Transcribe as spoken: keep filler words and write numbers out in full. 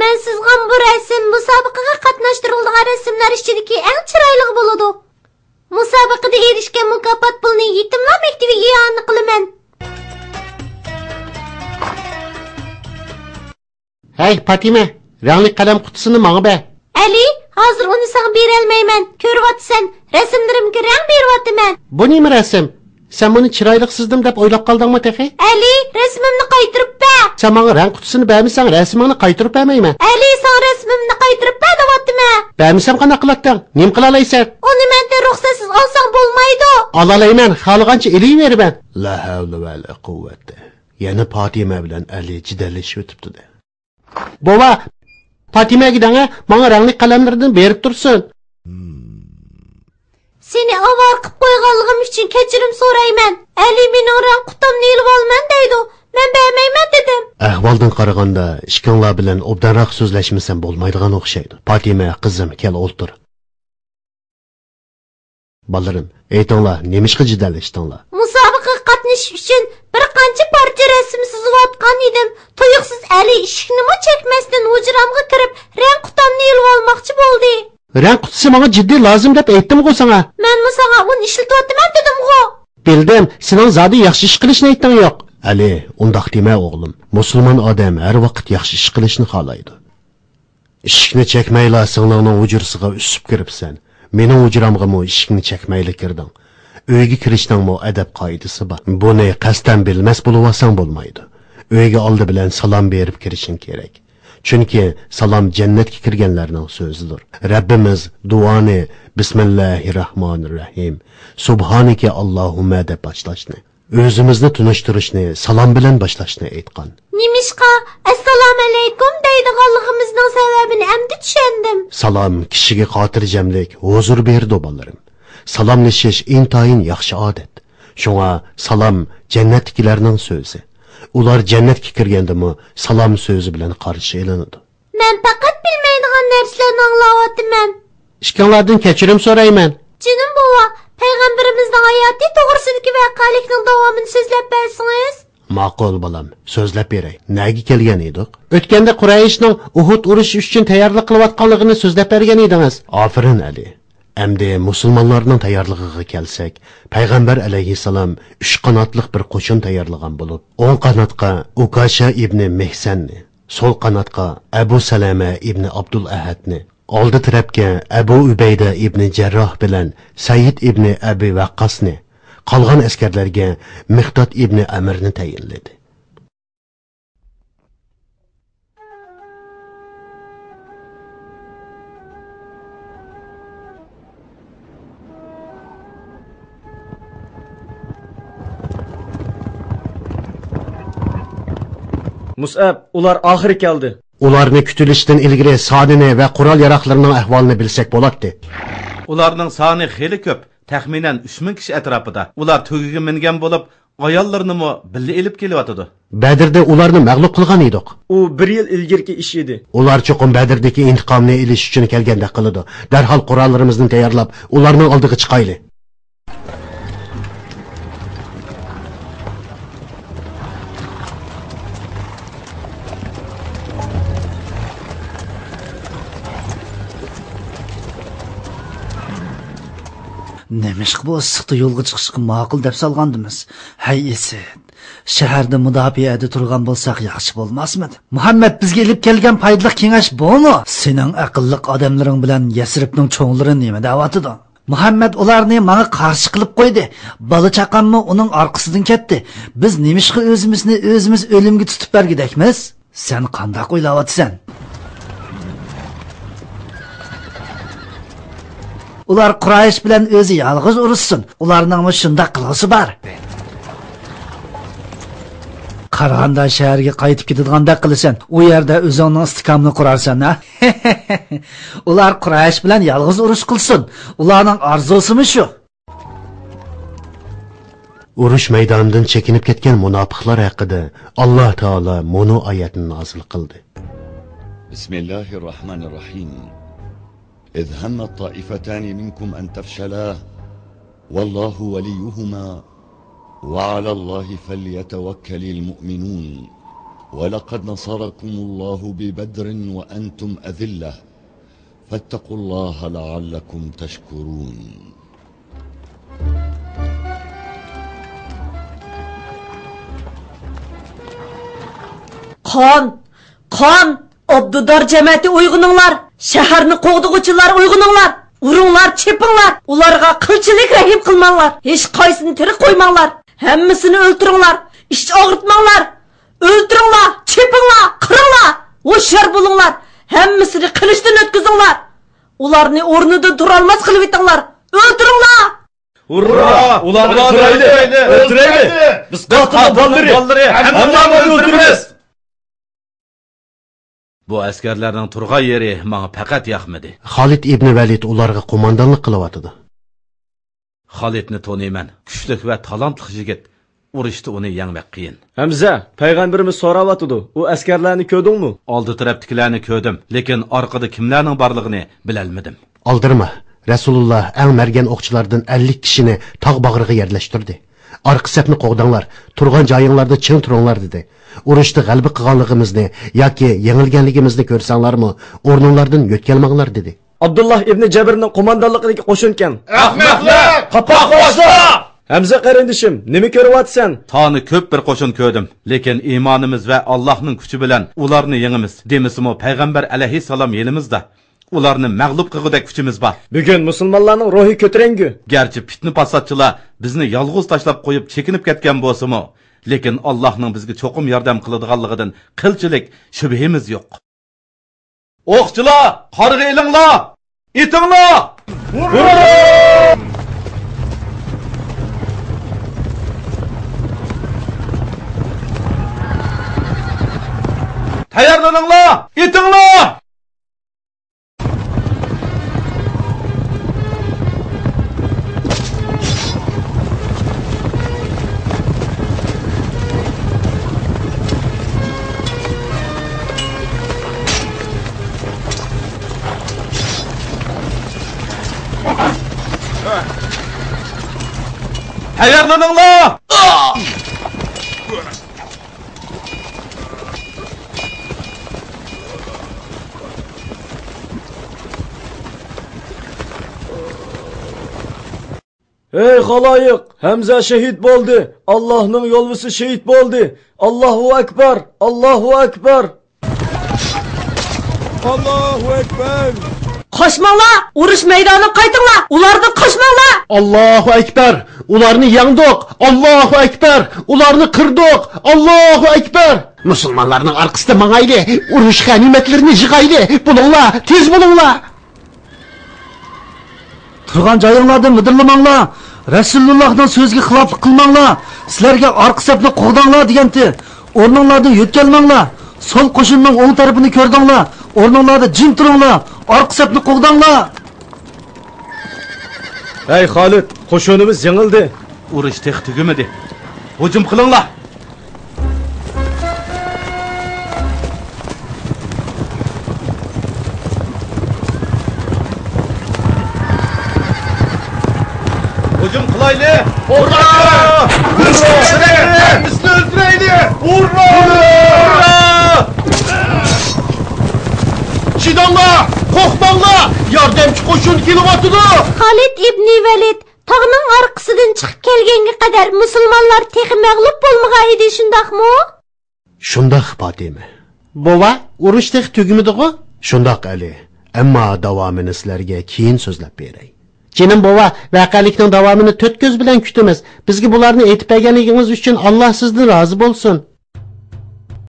مەن سىزغان بۇ رەسىم مۇسابىقىگە قاتناشتۇرۇلىدىغان رەسىملەر ئىچىدىكى ئەڭ چىرايلىقى بولىدۇ. مۇسابىقىدە ئېرىشكەن مۇكاپات پۇلىنى يېتىملار مەكتىۋىگە ئىئانە قىلىمەن. ھەي، پاتىمە، رەڭلىك قەلەم قۇتىسىنى ماڭا بەر. ئەلى، ھازىر ئۇنى ساڭا بېرەلمەيمەن. كۆرۈۋاتىسەن، رەسىملىرىمگە رەڭ بېرىۋاتىمەن. بۇ نېمە رەسىم؟ سەن بۇنى چىرايلىق سىزدىم دەپ ئويلاپ قالدىڭمۇ تېخى؟ ئەلى، رەسىمىمنى قايتۇرۇپ بەر. سەن ماڭا رەڭ قۇتىسىنى بەرمىسەڭ، رەسىمىڭنى قايتۇرۇپ بەرمەيمەن. ئەلى، ساڭا رەسىمىمنى قايتۇرۇپ بەر دەۋاتىمەن. بەرمىسەم قانداق قىلاتتىڭ؟ نېمە قىلالايسەن؟ ئۇنى مەندىن رۇخسەتسىز ئالساڭ بولمايدۇ. ئالالايمەن، خالىغانچە ئېلىۋېرىمەن. لا ھەۋلە ۋە لا قۇۋۋەتە. يەنە پاتىمە بىلەن ئەلى جېدەللىشىۋېتىپتۇ. بوۋا، پاتىمەگە دەڭە، ماڭا رەڭلىك قەلەملىرىدىن بېرىپ تۇرسۇن. سېنى ئاۋارە قىپ قويغانلىقىم ئۈچۈن كەچۈرۈم سورايمەن. ئەلى مېنىڭ رەڭ قۇتامنى ئېلىۋالىمەن دەيدۇ. مەن بەرمەيمەن دېدىم. ئەھۋالدىن قارىغاندا، ئىككىڭلار بىلەن ئوبدانراق سۆزلەشمىسەم بولمايدىغان ئوخشايدۇ. پاتىمە، قىزىم، كەل ئولتۇر. بالىلىرىم، ئېيتىڭلار، نېمىشقا جېدەللەشتىڭلار؟ مۇسابىقىگە قاتنىشىش ئۈچۈن بىر قانچە پارچە رەسىم سىزىۋاتقان ئىدىم. تۇيۇقسىز ئەلى ئىشىكنىمۇ چەكمەستىن ھۇجرامغا كىرىپ، رەڭ قۇتامنى ئېلىۋالماقچى بولدى. رەڭ قۇتىسى ماڭا جىددىي لازىم دەپ ئېيتتىمغۇ ساڭا. مەنمۇ ساڭا ئۇنى ئىشلىتىۋاتىمەن دېدىمغۇ. بىلدىم، سېنىڭ زادى ياخشى ئىش قىلىشنى ئېيتتىڭ يوق. ئەلى، ئۇنداق دېمە ئوغلۇم. مۇسۇلمان ئادەم ھەر ۋاقىت ياخشى ئىش قىلىشنى خالايدۇ. ئىشىكنى چەكمەيلا سىڭلىڭنىڭ ھۇجرىسىغا ئۈسۈپ كىرىپسەن. مېنىڭ ھۇجرامغىمۇ ئىشىكنى چەكمەيلا كىردىڭ. ئۆيگە كىرىشنىڭمۇ ئەدەپ-قائىدىسى بار. بۇنى قەستەن بىلمەس بولۇۋالساڭ بولمايدۇ. ئۆيگە ئالدى بىلەن سالام بېرىپ كىرىشىڭ كېرەك. چۈنكى سالام جەننەتكە كىرگەنلەرنىڭ سۆزىدۇر. رەببىمىز دۇئانى بىسمىللاھىررەھمانىررەھىم، سۇبھانىكە ئاللاھۇممە دەپ باشلاشنى، ئۆزىمىزنى تونۇشتۇرۇشنى سالام بىلەن باشلاشنى ئېيتقان. نېمىشقا ئەسسالامۇئەلەيكۇم دەيدىغانلىقىمىزنىڭ سەۋەبىنى ئەمدى چۈشەندىم. سالام كىشىگە خاتىرجەملىك، ھۇزۇر بېرىدۇ، بالىلىرىم. سالاملىشىش ئىنتايىن ياخشى ئادەت. شۇڭا سالام جەننەتتىكىلەرنىڭ سۆزى. ئۇلار جەننەتكە كىرگەندىمۇ سالام سۆزى بىلەن قارشى ئېلىنىدۇ. مەن پەقەت بىلمەيدىغان نەرسىلەرنى ئاڭلاۋاتىمەن. ئىككىڭلاردىن كەچۈرۈم سورايمەن. جېنىم بوۋا، پەيغەمبىرىمىزنىڭ ھاياتى توغرىسىدىكى ۋەقەلىكنىڭ داۋامىنى سۆزلەپ بەرسىڭىز. ماقۇل، بالام، سۆزلەپ بېرەي. نەگە كەلگەن ئىدۇق؟ ئۆتكەندە قۇرەيشنىڭ ئۇھۇد ئۇرۇشى ئۈچۈن تەييارلىق قىلىۋاتقانلىقىنى سۆزلەپ بەرگەن ئىدىڭىز. ئاپىرىن، ئەلى. ئەمدى مۇسۇلمانلارنىڭ تەييارلىقىغا كەلسەك، پەيغەمبەر ئەلەيھىسسالام ئۈچ قاناتلىق بىر قوشۇن تەييارلىغان بولۇپ، ئوڭ قاناتقا ئۇكاشا ئىبنى مېھسەننى، سول قاناتقا ئەبۇ سەلەمە ئىبنى ئابدۇل ئەھەدنى، ئالدى تەرەپكە ئەبۇ ئۈبەيدە ئىبنى جەرراھ بىلەن سەيىد ئىبنى ئەبى ۋەققاسنى، قالغان ئەسكەرلەرگە مىقداد ئىبنى ئەمىرنى تەيىنلىدى. مۇسئەب، ئۇلار ئاخىرى كەلدى. ئۇلارنى كۈتۈۋېلىشتىن ئىلگىرى سانىنى ۋە قورال-ياراغلىرىنىڭ ئەھۋالىنى بىلسەك بولاتتى. ئۇلارنىڭ سانى خېلى كۆپ، تەخمىنەن ئۈچ مىڭ كىشى ئەتراپىدا. ئۇلار تۆگىگە مىنگەن بولۇپ، ئاياللىرىنىمۇ بىللە ئېلىپ كېلىۋاتىدۇ. بەدىردە ئۇلارنى مەغلۇپ قىلغان ئىدۇق. ئۇ بىر يىل ئىلگىرىكى ئىش ئىدى. ئۇلار چوقۇم بەدىردىكى ئىنتىقامنى ئېلىش ئۈچۈن كەلگەندەك قىلىدۇ. دەرھال قوراللىرىمىزنى تەييارلاپ، ئۇلارنىڭ ئالدىغا چىقايلى. نېمىشقا بۇ ئىسسىقتا يولغا چىقىشقا ماقۇل دەپ سالغاندىمىز؟ ھەي ئىسىت، شەھەردە مۇداپىئەدە تۇرغان بولساق ياخشى بولماسمىدى؟ مۇھەممەد بىزگە ئېلىپ كەلگەن پايدىلىق كېڭەش بۇمۇ؟ سېنىڭ ئەقىللىق ئادەملىرىڭ بىلەن يەسرىبنىڭ چوڭلىرى نېمە دەۋاتىدۇ؟ مۇھەممەد ئۇلارنى ماڭا قارشى قىلىپ قويدى. بالا-چاقاممۇ ئۇنىڭ ئارقىسىدىن كەتتى. بىز نېمىشقا ئۆزىمىزنى ئۆزىمىز ئۆلۈمگە تۇتۇپ بەرگۈدەكمىز؟ سەن قانداق ئويلاۋاتىسەن؟ ئۇلار قۇرايش بىلەن ئۆزى يالغۇز ئۇرۇشسۇن. ئۇلارنىڭمۇ شۇنداق قىلغۇسى بار. قارىغاندا شەھەرگە قايتىپ كېتىدىغاندەك قىلىسەن. ئۇ يەردە ئۆزۈڭنىڭ ئىستىكانىنى قۇرارسەن، ھە؟ ئۇلار قۇرايش بىلەن يالغۇز ئۇرۇش قىلسۇن. ئۇلارنىڭ ئارزۇسىمۇ شۇ. ئۇرۇش مەيدانىدىن چېكىنىپ كەتكەن مۇناپىقلار ھەققىدە ئاللا تائالا مۇنۇ ئايەتنى نازىل قىلدى. بسم الله الرحمن الرحيم. إذ هم الطائفتان منكم أن تفشلا والله وليهما وعلى الله فليتوكل المؤمنون. ولقد نصركم الله ببدر وأنتم أذلة فاتقوا الله لعلكم تشكرون. قان! قان! ئابدۇدار جەمەتى، ئويغىنىڭلار! شەھەرنى قوغدىغۇچىلار، ئويغىنىڭلار! ئۇرۇڭلار، چېپىڭلار! ئۇلارغا قىلچىلىك رەھىم قىلماڭلار! ھېچقايسىنى تىرىك قويماڭلار! ھەممىسىنى ئۆلتۈرۈڭلار! ئىچ ئاغرىتماڭلار! ئۆلتۈرۈڭلار! چېپىڭلار! قىرىڭلار! ھوشيار بولۇڭلار! ھەممىسىنى قىلىچتىن ئۆتكۈزۈڭلار! ئۇلارنى ئورنىدىن تۇرالماس قىلىۋېتىڭلار! ئۆلتۈرۈڭلار! ھۇررا! ئۇلارنى ئۆلتۈرەيلى! ئۆلتۈرەيلى! بىز قاتىل بالىلىرى! ھەممىڭلارنى ئۆلتۈرىمىز! بۇ ئەسكەرلەرنىڭ تۇرغان يېرى ماڭا پەقەت ياقمىدى. خالىد ئىبنى ۋەلىد ئۇلارغا قوماندانلىق قىلىۋاتىدۇ. خالىدنى تونۇيمەن. كۈچلۈك ۋە تالانتلىق يىگىت. ئۇرۇشتا ئۇنى يەڭمەك قىيىن. ھەمزە، پەيغەمبىرىمىز سوراۋاتىدۇ، ئۇ ئەسكەرلەرنى كۆردۈڭمۇ؟ ئالدى تەرەپتىكىلەرنى كۆردۈم، لېكىن ئارقىدا كىملەرنىڭ بارلىقىنى بىلەلمىدىم. ئالدىرىما، رەسۇلۇللا ئەڭ مەرگەن ئوقچىلاردىن ئەللىك كىشىنى تاغ باغرىغا يەرلەشتۈردى. ئارقا سەپنى قوغداڭلار، تۇرغان جايىڭلاردا چىڭ تۇرۇڭلار، دېدى. ئۇرۇشتا غەلىبە قىلغانلىقىمىزنى ياكى يېڭىلگەنلىكىمىزنى كۆرسەڭلارمۇ، ئورنۇڭلاردىن يۆتكەلمەڭلار، دېدى. ئابدۇللا ئىبنى جەبىرنىڭ قوماندانلىقىدىكى قوشۇنكەن. ئەخمەقلەر! قاپاق باشلا! ھەمزە قېرىندىشىم، نېمە كۆرۈۋاتىسەن؟ تانى كۆپ بىر قوشۇن كۆردۈم، لېكىن ئىمانىمىز ۋە ئاللاھنىڭ كۈچى بىلەن ئۇلارنى يېڭىمىز. دېمىسىمۇ، پەيغەمبەر ئەلەيھىسسالام يېنىمىزدا. ئۇلارنى مەغلۇپ قىلغۇدەك كۈچىمىز بار. بۈگۈن مۇسۇلمانلارنىڭ روھى كۆتۈرەڭگۈ. گەرچە پىتنە-پاساتچىلار بىزنى يالغۇز تاشلاپ قويۇپ چېكىنىپ كەتكەن بولسىمۇ، لېكىن ئاللاھنىڭ بىزگە چوقۇم ياردەم قىلىدىغانلىقىدىن قىلچىلىك شۈبھىمىز يوق. ئوقچىلار، قارىغا ئېلىڭلار! ئېتىڭلار! ھۇررا! تەييارلىنىڭلار! ئېتىڭلار! تەييارلىنىڭلار! ھەي خالايىق، ھەمزە شېھىت بولدى! ئاللاھنىڭ يولۋىسى شېھىت بولدى! ئاللاھۇ ئەكبەر! ئاللاھۇ ئەكبەر! ئاللاھۇ ئەكبەر! قاچماڭلار! ئۇرۇش مەيدانىغا قايتىڭلار! ئۇلاردىن قاچماڭلار! ئاللاھۇ ئەكبەر! ئۇلارنى يەڭدۇق! ئاللاھۇ ئەكبەر! ئۇلارنى قىردۇق! ئاللاھۇ ئەكبەر! مۇسۇلمانلارنىڭ ئارقىسىدا ماڭايلى! ئۇرۇش غەنىيمەتلىرىنى يىغايلى! بولۇڭلار! تېز بولۇڭلار! تۇرغان جايىڭلاردىن مىدىرلىماڭلار! رەسۇلۇللاھنىڭ سۆزىگە خىلاپلىق قىلماڭلار! سىلەرگە ئارقا سەپنى قوغداڭلار دېگەنتى! ئورنۇڭلاردىن يۆتكەلمەڭلار! سول قوشۇننىڭ ئوڭ تەرىپىنى كۆردۈڭلار! ئورنۇڭلاردا جىم تۇرۇڭلار! ئارقا سەپنى قوغداڭلار! ھەي خالىد، قوشۇنىمىز يېڭىلدى! ئۇرۇش تېخى تۈگىمىدى. ھۇجۇم قىلىڭلار! ھۇجۇم قىلايلى! ئۇررا! ھەممىسىنى ئۆلتۈرەيلى! ئۇررا! ئۇررا! چىداڭلار! قورقماڭلار! ياردەمچى قوشۇن كېلىۋاتىدۇ! خالىد ئىبنى ۋەلىد، تاغنىڭ ئارقىسىدىن چىقىپ كەلگەنگە قەدەر مۇسۇلمانلار تېخى مەغلۇپ بولمىغان ئىدى، شۇنداقمۇ؟ شۇنداق، پاتىمە. بوۋا، ئۇرۇش تېخى تۈگىمىدىغۇ؟ شۇنداق، ئەلى. ئەمما داۋامىنى سىلەرگە كېيىن سۆزلەپ بېرەي. جېنىم بوۋا، ۋەقەلىكنىڭ داۋامىنى تۆت كۆز بىلەن كۈتىمىز. بىزگە بۇلارنى ئېيتىپ بەرگەنلىكىڭىز ئۈچۈن ئاللا سىزدىن رازى بولسۇن.